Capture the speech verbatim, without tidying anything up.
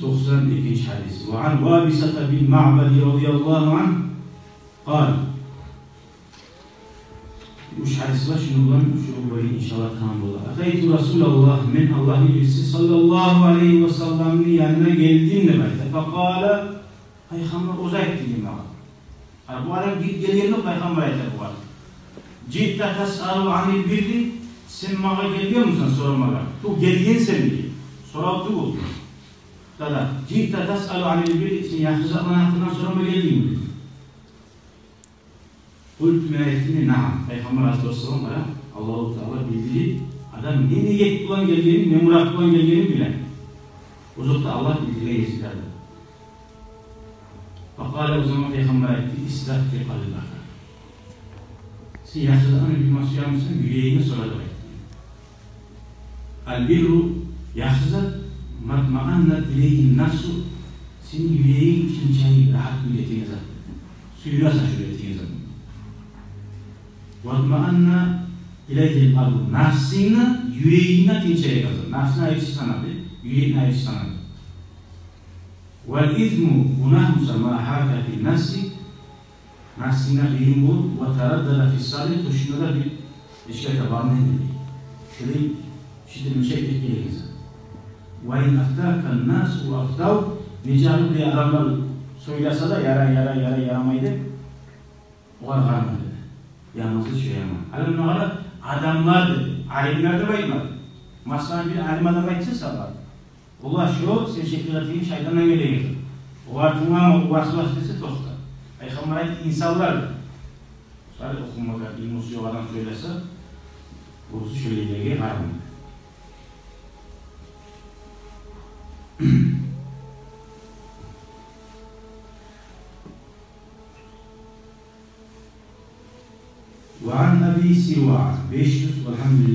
Токъсан экинчи гьадис. Ва ан Вабисата бин Маъбади разияллагьу ангьу къал. Уьч гьадис бар, шуну булан уьч бёлюм, иншаллагь, тамам бола. Атайту Расулаллагь, мен Аллагьны элчиси саллаллагьу алайгьи ва салламны янына гелдим деп айта. Факъала, Пайхаммар оьзю айтды дей магъа. Гьа, бу адам гелген ёкъ, Пайхаммар айта бугъар. Жиъта тасъалу анил бирри, сен магъа гелгенмисен сорамагъа? Ту гелгенсен дей. Сорав тюгюл. Дагъы да, жиъта тасъалу анил бирри, сен яхшы затланы гьакъындан сорама гелдингми? Къулту, мен айтдым, наам. Пайхаммар алайгьиссалам, къара, Аллагьу Таала билдирип, адам не ниет булан гелгенин, не мурат булан гелгенин биле. Озокъда, Аллагь билдирген эсиге де. Факъала, о заман Пайхаммар айтды, истафти къалбака. Сен яхшы затны билме сюемисен, юрегингни сора деп айтды. Ал бирру, яхшы зат, матмааннат илайгьи нафсу, сени юрегинг тынчайып, рагьат кюйде этеген зат. Сююнесен шо этеген затгъа. Ватмаанна илайгьил къалбу, нафсинг де, юрегинг де тынчайгъан зат. Нафсны айрыча санады, юрекни айрыча санады. Вал исму, гюнагь буса, ма гьака фи нафсик, нафсинге къыйын болуп, ва тараддада фи садри, тюшюнде де бир нечик айта, бармай деди. Шолай шиддетли шей этип гелеген зат. Ва ин афтака ннасу ва афтав, нечакъы бир адамлар сёйлесе де, ярай, ярай, ярай, ярамай деп, огъар къарама деди. Яман зат шо, яман. Гьали муна къара, адамлар деди, алимлер деп айтмады. Масала, бир алим адам айтса сагъа, олар шо сен шекил этеген шайтандан гелеген зат. Огъар тынглама, о васвас десе, токъта. Пайхаммар айтды, инсанлар деди. Мисал, охумагъа илмусу ёкъ адам сёйлесе, оьзю шолайларгъа къарама. Ва ан Аби Сирва, беш юз, валгьамдулиллагь.